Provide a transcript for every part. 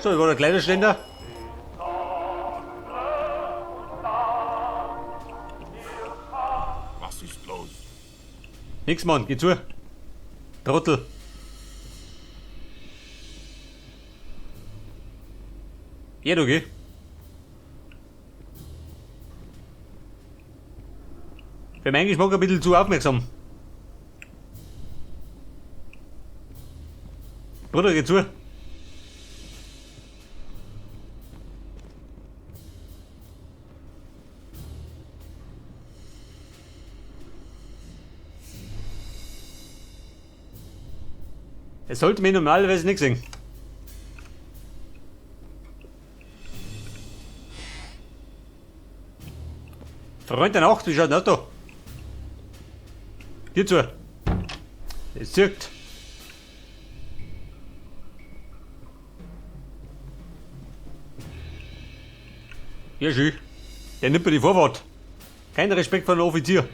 So, das war der Kleiderständer. Was ist los? Nix, Mann, geh zu. Trottel. Ja, du geh. Für meinen Geschmack ein bisschen zu aufmerksam. Bruder, geh zu. Es sollte mir normalerweise nichts sehen. Freund der Nacht, wie schaut denn das da? Dir zu. Es zirkt. Ja, schön. Der nimmt mir die Vorfahrt. Kein Respekt vor einem Offizier.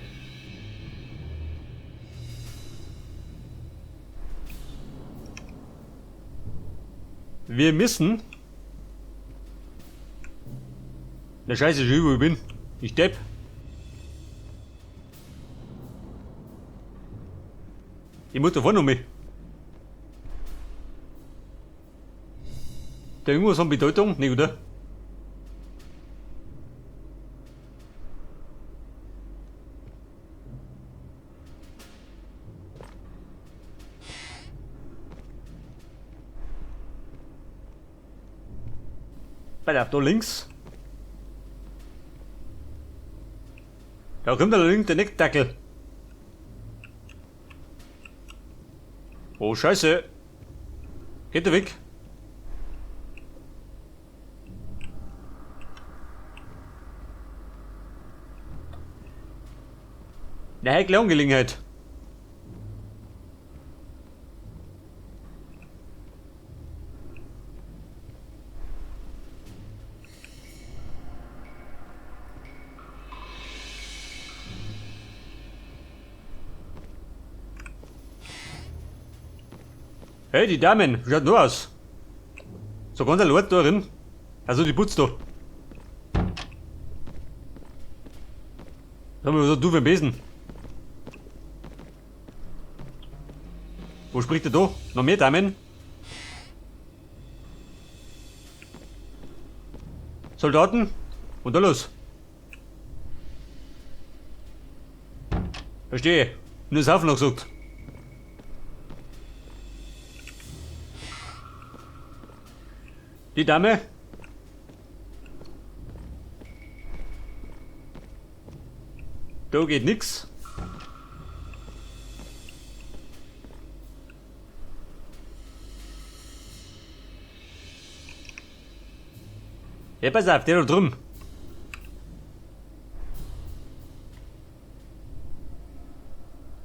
Wir müssen. Na scheiße, schön, wo ich bin. Ich depp. Ich muss da vorne um mich. Da irgendwas von Bedeutung? Nee, oder? Bei der da links. Da kommt allerdings der Neckdackel. Oh Scheiße. Geht der weg. Eine heikle Angelegenheit. Hey, die Damen, wie schaut denn aus? So ganz ein Lord da drin. Also die putzt da. Sag mal, was hast du für einen Besen? Wo spricht der da? Noch mehr Damen? Soldaten? Und da los. Verstehe. Nur Saufen noch gesagt. Die Dame? Da geht nix. Ja, pass auf, der da drüben.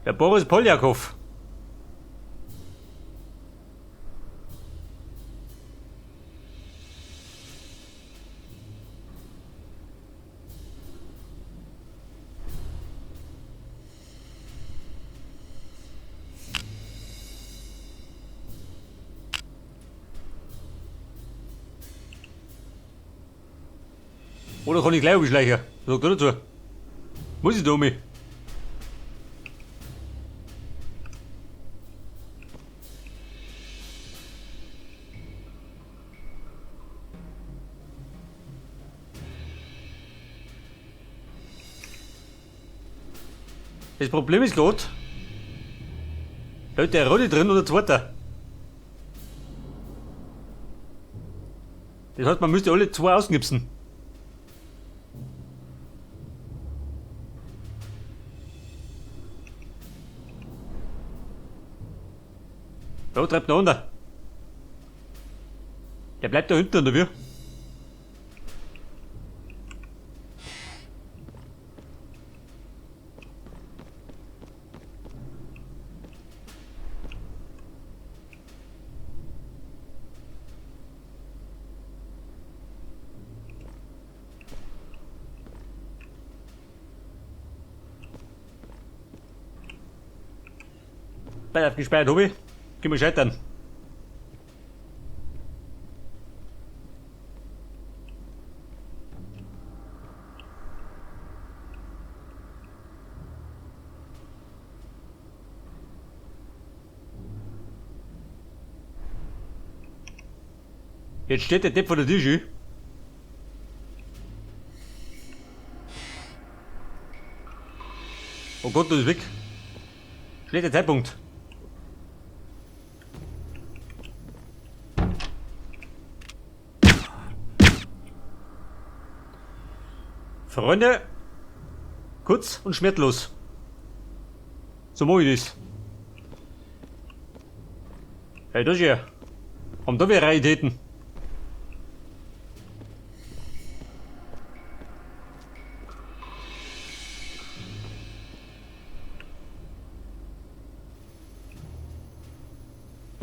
Der Boris Poljakow. Oder kann ich gleich beschleichen? Sagt er dazu. Muss ich da um mich? Das Problem ist gerade, da ist der Rolle drin und der zweite. Das heißt, man müsste alle zwei ausknipsen. Da treibt noch unter. Der bleibt da hinten, oder wie? Bei aufgespeichert habe ich. Können wir scheitern. Jetzt steht der Depp vor der Tür. Oh Gott, du bist weg. Schlechter Zeitpunkt. Freunde, kurz und schmerzlos. So mach ich das. Hey, das hier. Haben da wir Raritäten.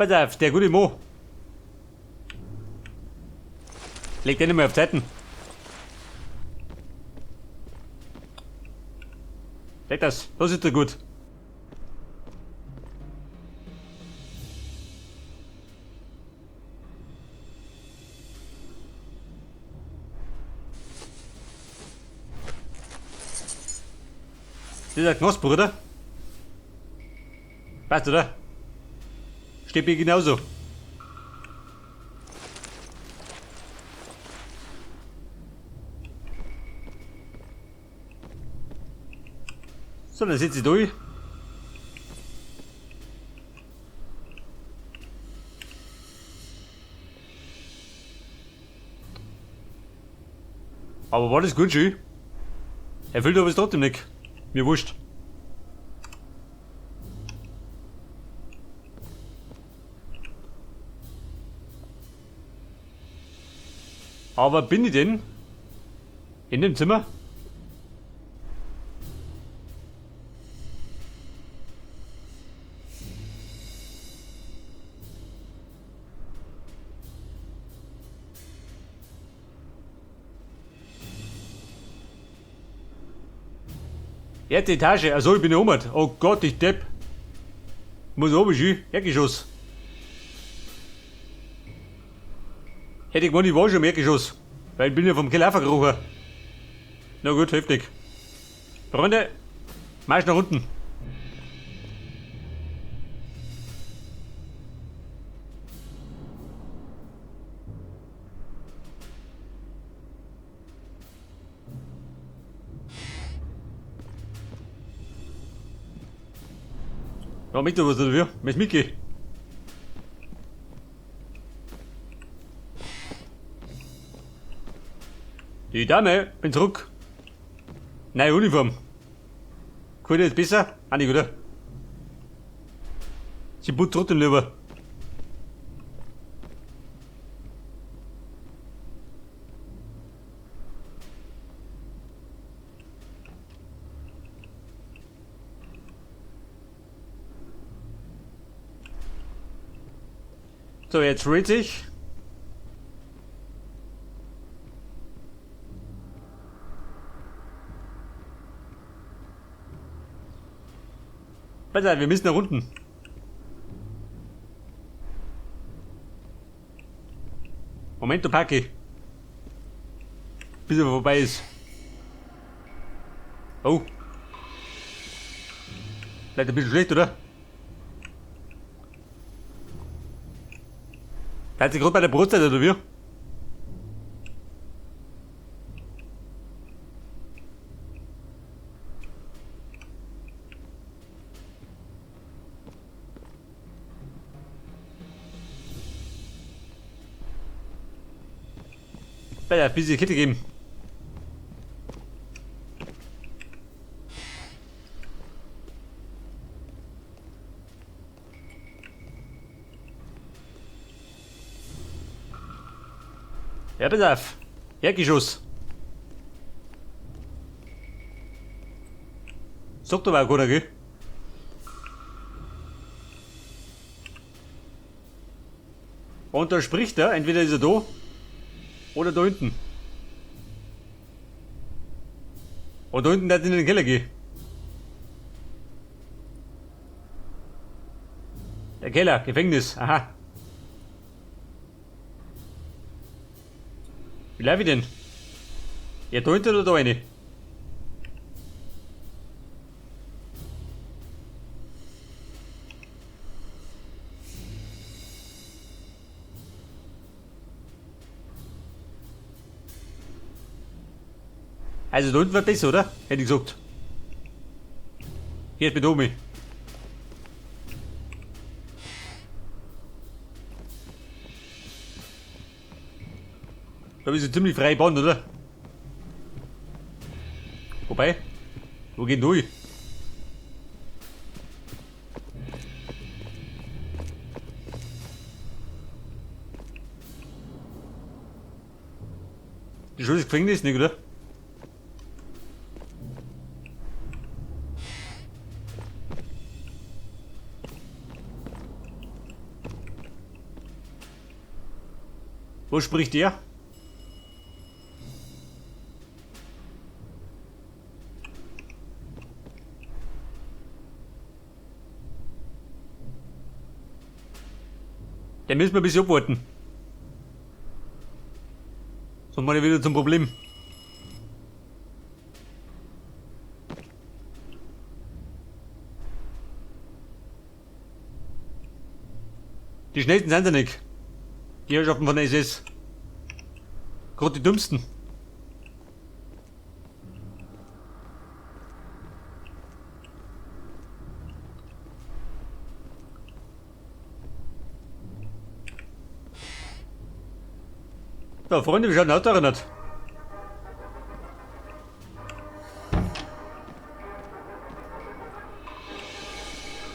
Pass auf, der gute Mo. Legt den nicht mehr auf Zeiten. Leg das, das ist doch gut. Das ist ein Knast, Bruder. Passt, oder? Steht mir genauso. So, dann sitze ich durch. Aber war das gut schön? Er will aber es trotzdem nicht. Mir wurscht. Aber bin ich denn in dem Zimmer? Erste Etage, also ich bin oben. Oh Gott, ich Depp. Muss oben schön. Erdgeschoss. Hätte ich gewonnen, ich war schon im Erdgeschoss. Weil ich bin ja vom Keller verkrochen. Na gut, heftig. Freunde, Marsch nach unten. Ja, mit was dafür? Mit Mickey. Die Dame, bin zurück. Neue Uniform. Gefällt dir jetzt besser? Auch nicht, oder? Sie putzt trotzdem lieber. So, jetzt dreht sich. Besser, wir müssen nach unten. Momento, Paki. Bis er vorbei ist. Oh. Vielleicht ein bisschen schlecht, oder? Seid ihr gerade bei der Brotzeit, oder wie? Bei der bisschen Kette geben. Ja, pass auf. Erdgeschoss. Sagt aber auch keiner, gell? Und da spricht er, entweder ist er da oder da hinten. Und da hinten der hat in den Keller gehen. Der Keller, Gefängnis, aha. Wie lauf ich denn? Ja, da hinten oder da rein? Also da unten war besser, oder? Hätte ich gesagt. Hier ist mit Omi. Da bist du ziemlich frei Band, oder? Wobei, wo geht denn du? Die Schule ist Gefängnis nicht, oder? Wo spricht der? Den müssen wir ein bisschen abwarten. Sonst mal wieder zum Problem. Die schnellsten sind sie nicht. Die Herrschaften von der SS. Gerade die dümmsten. So, Freunde, wie schaut denn aus da erinnert?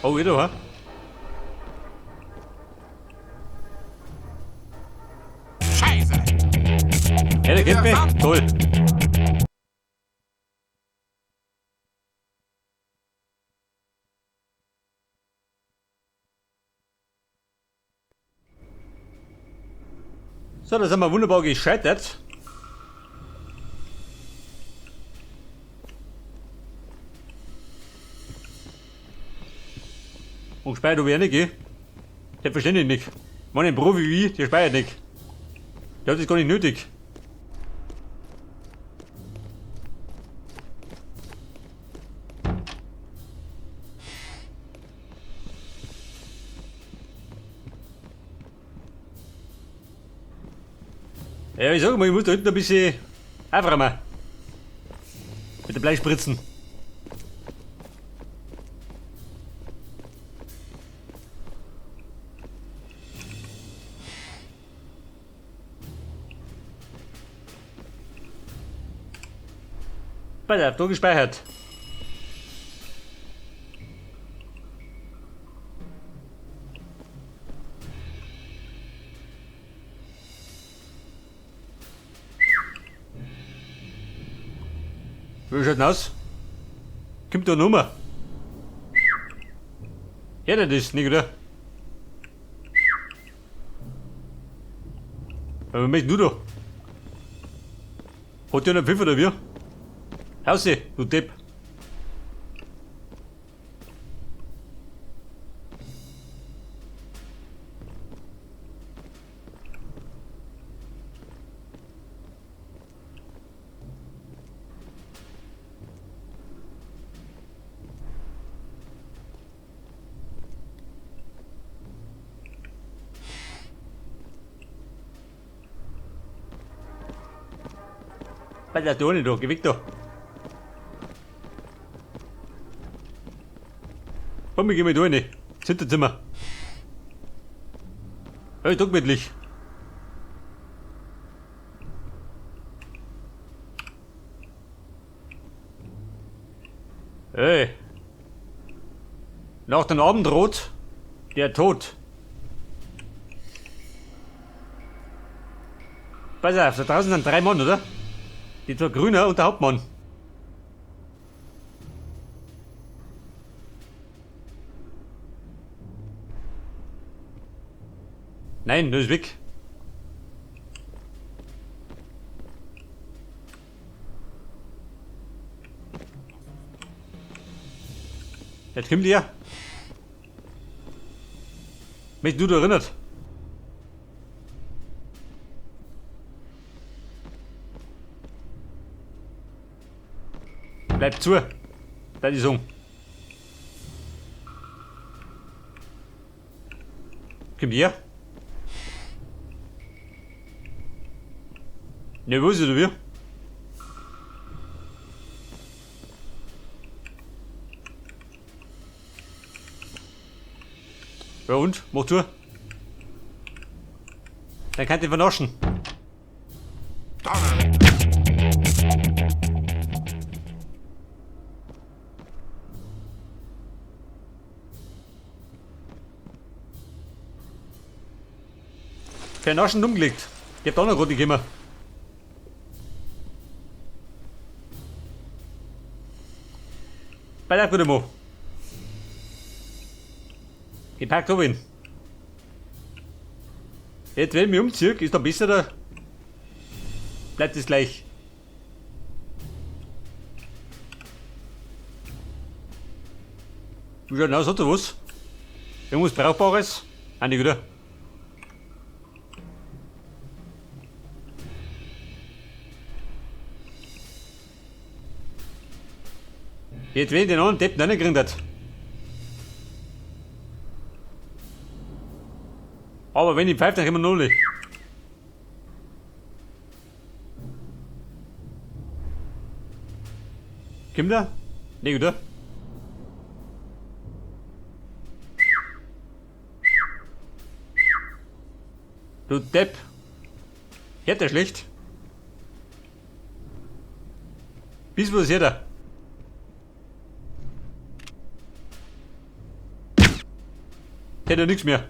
Oh, wieder, ha? Scheiße! Ja, der kennt mich. Toll. So, da sind wir wunderbar gescheitert. Und gespeichert habe ich auch nicht, gell? Selbstverständlich nicht. Mann, ein Profi wie ich, der speichert nicht. Der hat das gar nicht nötig. Ja, ich sag mal, ich muss da hinten ein bisschen aufräumen. Mit den Bleispritzen. Pass auf, da gespeichert. Wie schaut denn aus? Kommt da eine Nummer? Ja, das ist nicht, oder? Aber was möchtest du da? Hat der einen Pfiff oder wie? Hausi, du Depp. Pass auf, da nicht da, geh weg da. Komm, wir gehen mal da rein. Ins Hinterzimmer. Hey, doch gemütlich. Hey. Nach dem Abendrot, der Tod. Pass auf, da draußen sind 3 Mann, oder? Die zwei Grüner und der Hauptmann. Nein, das ist weg. Jetzt kommt ihr. Mich du da erinnert. Bleib zu, da die Song. Kommt ihr? Nervös oder wie? Ja und? Mach zu. Dann kann ich vernaschen. Vernaschen umgelegt. Ich hab da noch gerade gekommen. Bei der gute Mo. Gepackt hab ich ihn. Jetzt, wenn ich mich umziehe, ist da besser da. Bleibt es gleich. Wie schaut denn aus? Hat er was? Irgendwas Brauchbares? Einige wieder. Jetzt, wenn ich den anderen Deppen reingekriegt hat. Aber wenn ich pfeife, dann kommen wir null. Kommt der? Nee, oder? Du Depp. Hört der schlecht? Bis was hört er? Der hat ja nichts mehr.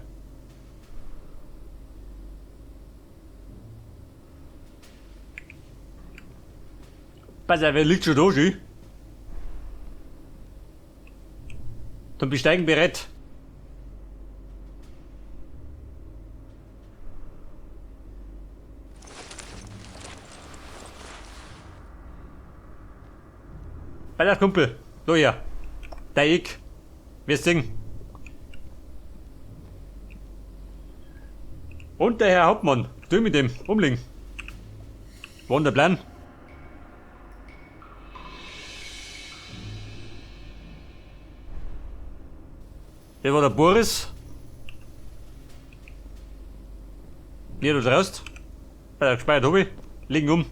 Pass auf, er liegt schon da, schön. Zum Besteigen bereit. Pass auf, Kumpel. Da her. Dein Eck. Wirst sehen. Und der Herr Hauptmann. Du mit dem. Umlegen. War der Plan? Der war der Boris. Hier, du draußt. Bei der gespeichert hab ich. Legen um.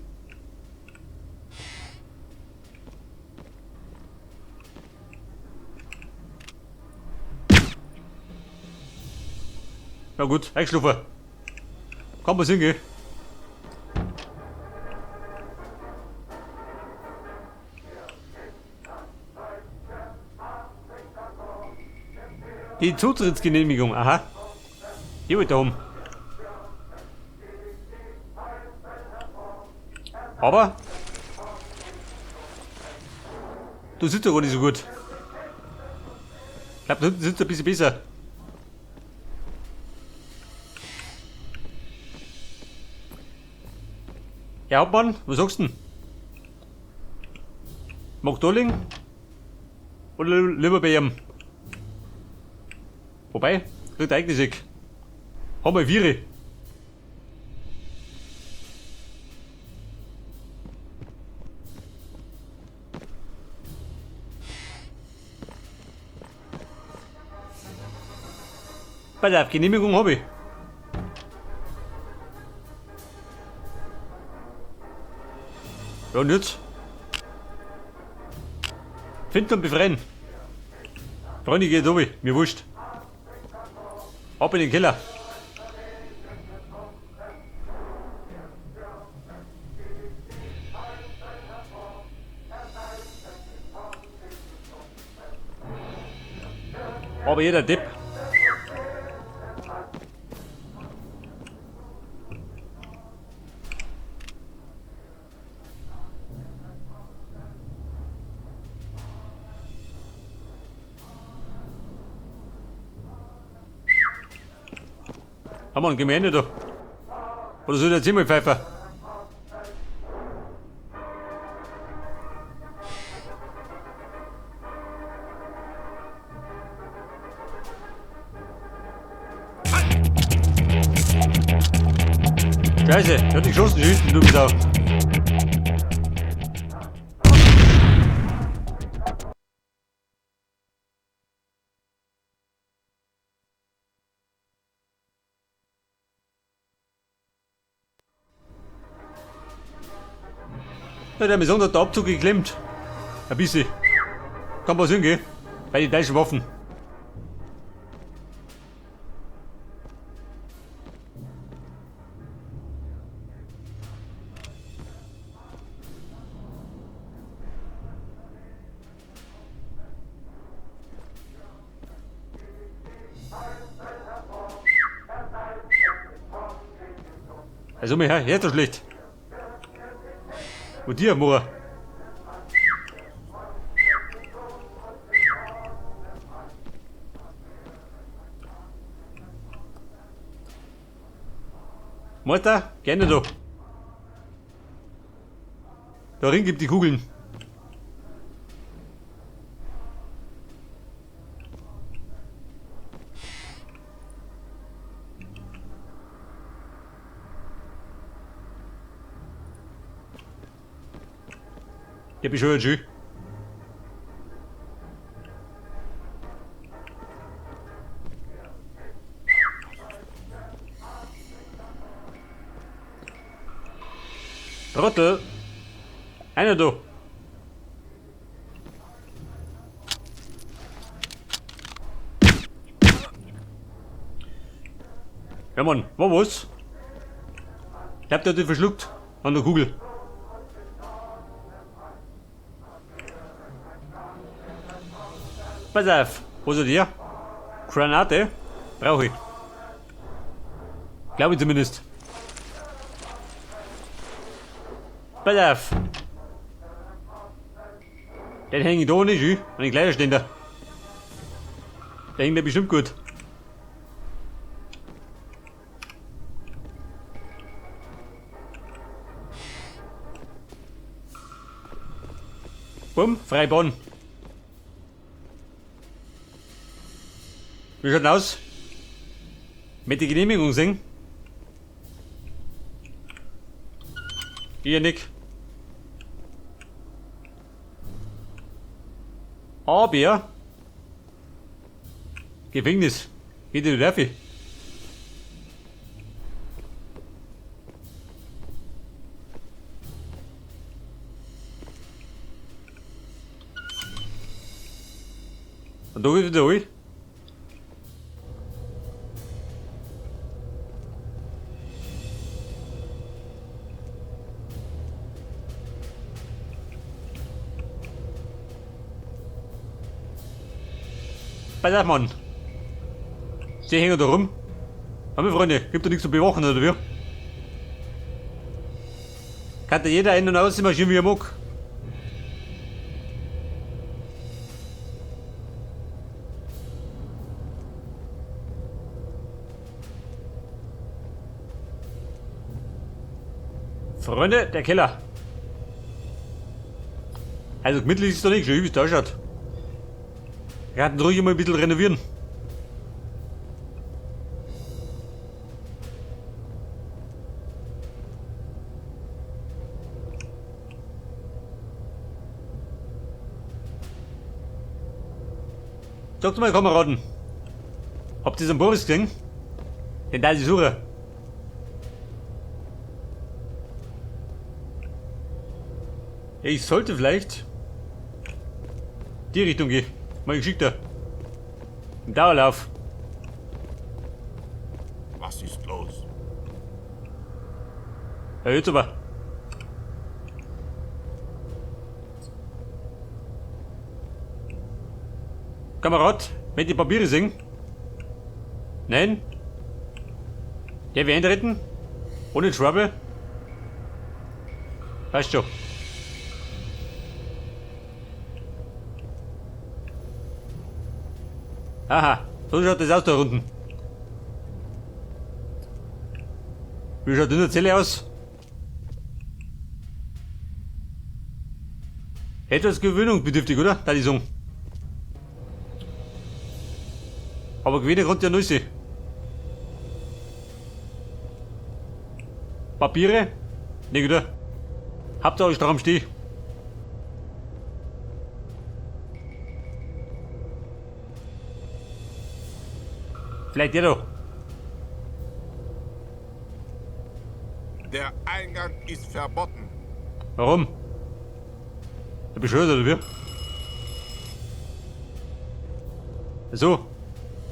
Na gut, eingeschlafen. Kann man singen, gell? Die Zutrittsgenehmigung, aha. Die wollte haben. Aber du sitzt ja gar nicht so gut. Ich glaub, da hinten sitzt ein bisschen besser. Ja, Hauptmann, was sagst du denn? Mag da liegen? Oder lieber bei ihm? Wobei, kriegt eigentlich sich. Haben wir Viere. Pass auf, Genehmigung hab ich. Ja, und jetzt? Finden und befreien. Freunde, geht runter, mir wurscht. Ab in den Keller. Aber jeder Depp. Haben wir ein Gemeinde da? Oder soll der Zimmerpfeifer? Scheiße, der hat die geschossen, hinten, du Sau. Ja, der Mission hat der Abzug geklemmt. Ein bisschen. Kann passieren, gell? Bei den deutschen Waffen. Also mir her, jetzt so schlecht. Und dir, Mora. Mutter, gerne doch. Darin gibt die Kugeln. Der bist schon. Trottel! Einer da! Ja Mann, war was? Ich hab der hat dich verschluckt an der Kugel. Pass auf, was hat der? Granate? Brauche ich. Glaube ich zumindest. Pass auf. Den hänge ich da nicht, schön, an den Kleiderständer. Der hängt ja bestimmt gut. Bumm, frei Bonn. Wie schaut denn aus? Mit der Genehmigung singen? Hier, Nick. Aber Gefängnis. Geht in die Nerven. Und da geht wieder rein. Pass auf, Mann. Sie hängen da rum. Aber Freunde, gibt da nichts zu bewachen, oder wie? Kann da jeder ein- und ausmarschieren, wie er mag. Freunde, der Keller. Also gemütlich ist es doch nicht, schön wie es da ausschaut. Wir könnten ruhig mal ein bisschen renovieren. Sagt mal, Kameraden. Habt ihr den Boris gesehen? Den da ich suche. Ich sollte vielleicht die Richtung gehen. Mal geschickter. Im Dauerlauf. Was ist los? Ja, jetzt aber. Kamerad, mit die Papiere sehen? Nein? Der wir eintreten? Ohne Trouble? Passt schon. Aha, so schaut das aus da unten. Wie schaut in der Zelle aus? Etwas gewöhnungsbedürftig, oder? Da die Song. Aber gewöhnen konnte ja neu sein. Papiere? Ne, oder? Habt ihr euch stramm stehen? Vielleicht der da. Der Eingang ist verboten. Warum? Der bescheuert oder wie? So,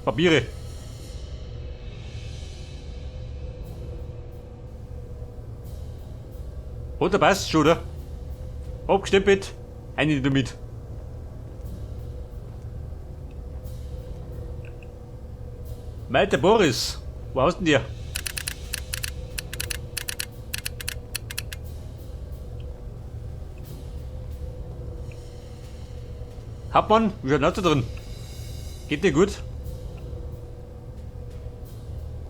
Papiere. Oder passt schon, oder? Abgestempelt, eine damit. Walter Boris, wo hast denn der? Hauptmann, wie schaut denn aus da drin? Geht dir gut?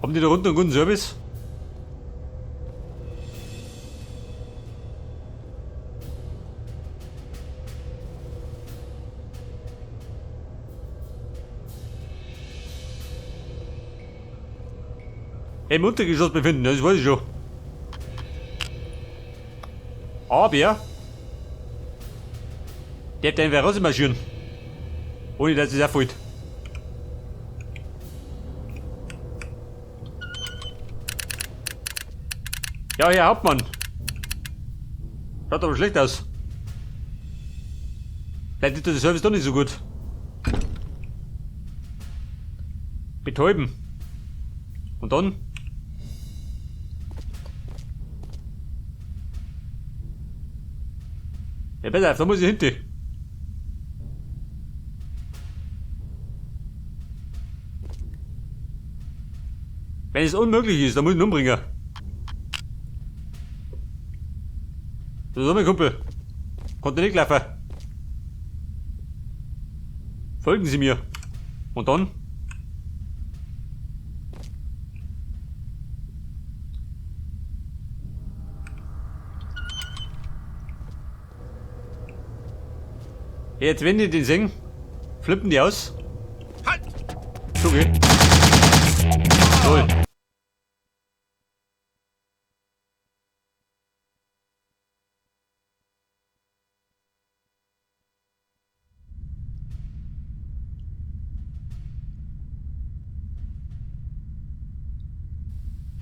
Haben die da unten einen guten Service? Im Untergeschoss befinden, das weiß ich schon. Aber der hat einfach rausmarschieren. Ohne dass es erfolgt. Ja, Herr Hauptmann. Schaut aber schlecht aus. Vielleicht ist der Service doch nicht so gut. Betäuben. Und dann? Ja, besser, da muss ich hinten. Wenn es unmöglich ist, dann muss ich ihn umbringen. So, mein Kumpel. Konnte nicht laufen. Folgen Sie mir. Und dann? Jetzt, wenn die den sehen, flippen die aus. Halt! Okay. Toll.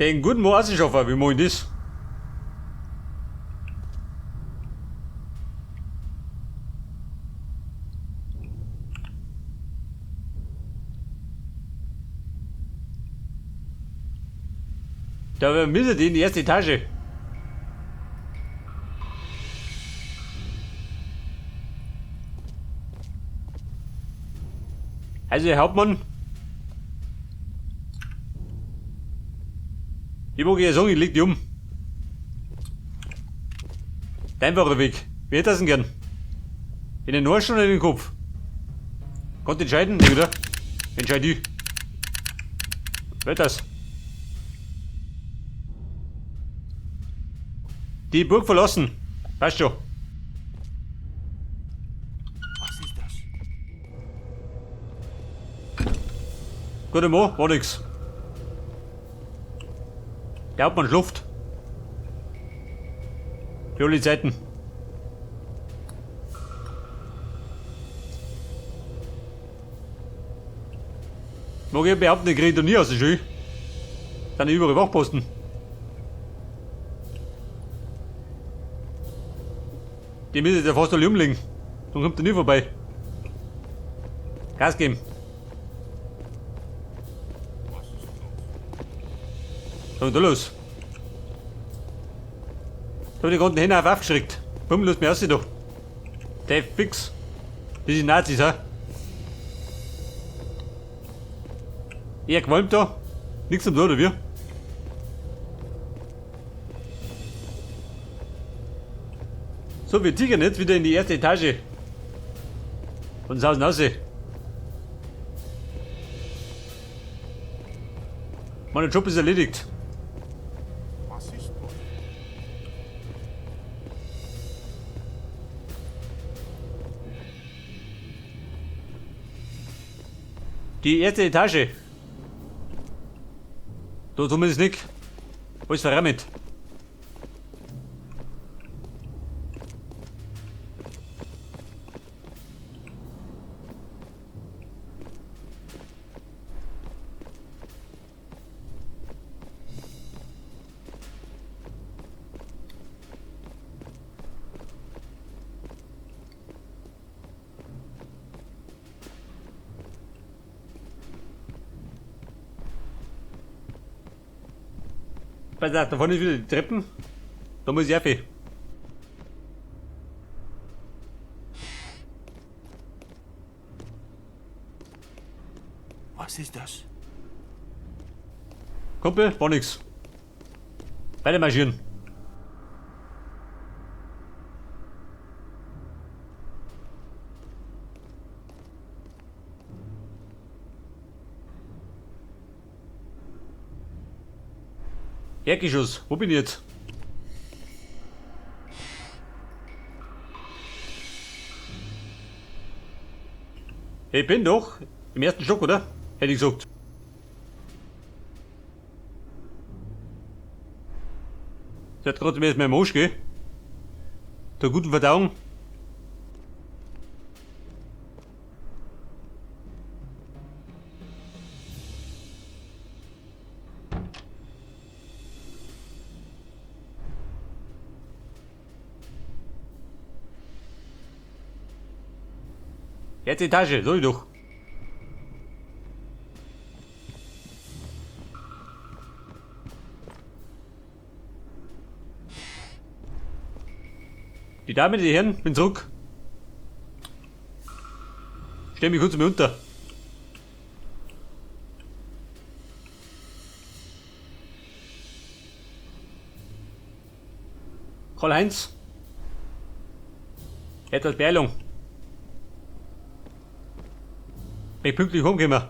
Den guten Mo Assenschaffer, wie mach ich das? Da müssen die in die erste Etage. Also, Herr Hauptmann. Ich mag ja sagen, ich leg die um. Der einfache Weg. Wie hätte das denn gern? In den Arsch oder in den Kopf? Konnte entscheiden, oder? Entscheid ich. Wer das? Die Burg verlassen. Passt schon. Was ist das? Guter Mann, war nix. Der Hauptmann schläft. Für alle Zeiten. Mag ich behaupten, den krieg ich da nie aus der Schule. Dann überall Wachposten. Die müssen ja fast alle umlegen. Dann kommt er nie vorbei. Gas geben. Was ist los? Was ist da los? Da hab ich den ganzen Hähner aufgeschreckt. Bumm, lass mich raus da. Der fix. Das sind Nazis, hä? Eher qualmt da. Nix am Tor, oder wie? So, wir tigern jetzt wieder in die erste Etage. Und sausen raus. Mein Job ist erledigt. Was ist los? Die erste Etage. Da tun wir das nicht. Alles verrammt. Pass auf, da vorne ist wieder die Treppen. Da muss ich auf. Was ist das? Kumpel, war nix. Weiter marschieren. Erdgeschoss, wo bin ich jetzt? Ich bin doch im ersten Stock, oder? Hätte ich gesagt. Das hat gerade mir jetzt mein Arsch, gell? Der guten Verdauung. Erste Etage, soll ich doch. Die Damen, die Herren, bin zurück. Stell mich kurz mal unter. Karl-Heinz. Etwas Beeilung. Bin pünktlich heimgekommen.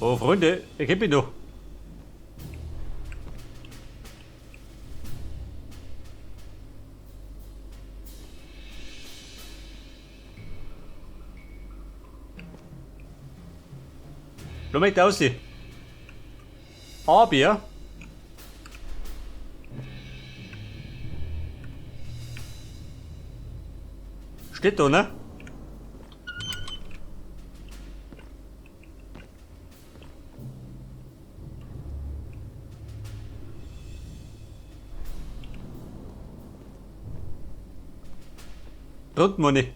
Oh Freunde, ihr kennt mich doch. Lass mich da raus. Aber steht da, ne? Drunten meine ich.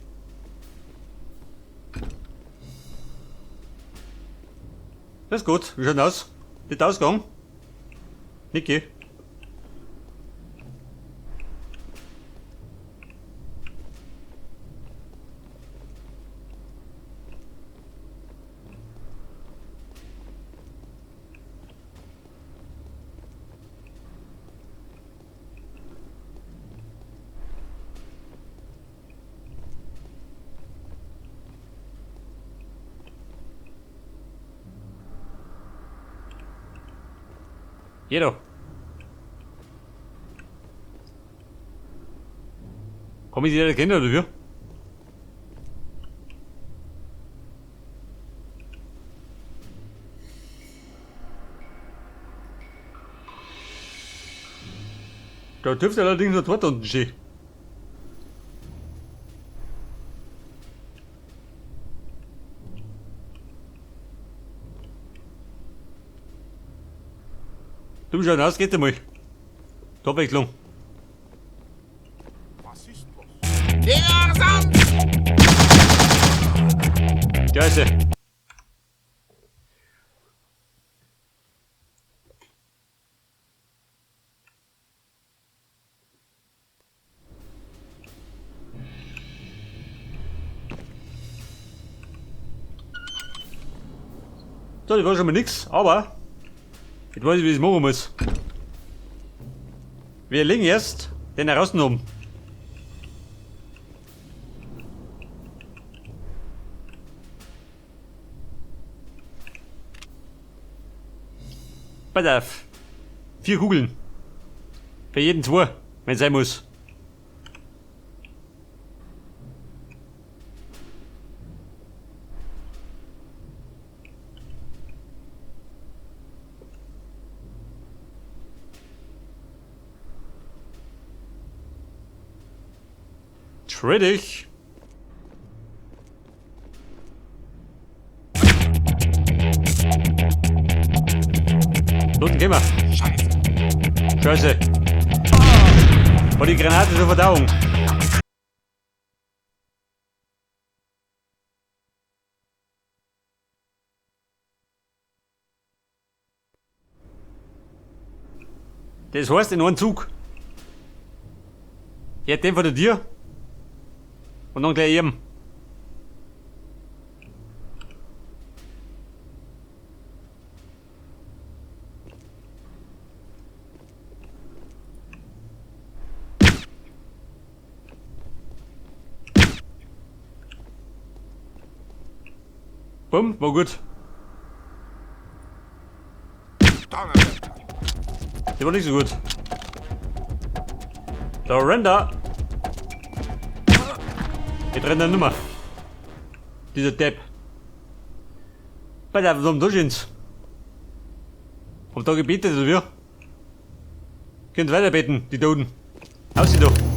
Das ist gut. Wie schaut denn aus? Nicht Ausgang? Niki. Jeder. Komm ich die kennen oder wie? Da dürfte allerdings noch dort unten stehen. Du schon aus, geht einmal. Abwechslung. Was ist los? Der Sand! Scheiße. So, das war schon mal nix, aber jetzt weiß ich, wie ich es machen muss. Wir legen erst den herausgenommen. Pass auf. 4 Kugeln. Für jeden 2, wenn es sein muss. Tritt. Unten gehen wir. Scheiße. Scheiße. War die Granate zur Verdauung. Das heißt in einem Zug. Ja, den von der Tür. Und dann gleich eben. Bumm, war gut. Donnerwetter. Der war nicht so gut. Da rennt er. Jetzt rennt er nimmer. Dieser Depp. Bei der warum da stehen's? Haben da gebetet oder wie? Könnt weiter beten, die Toten. Aus da.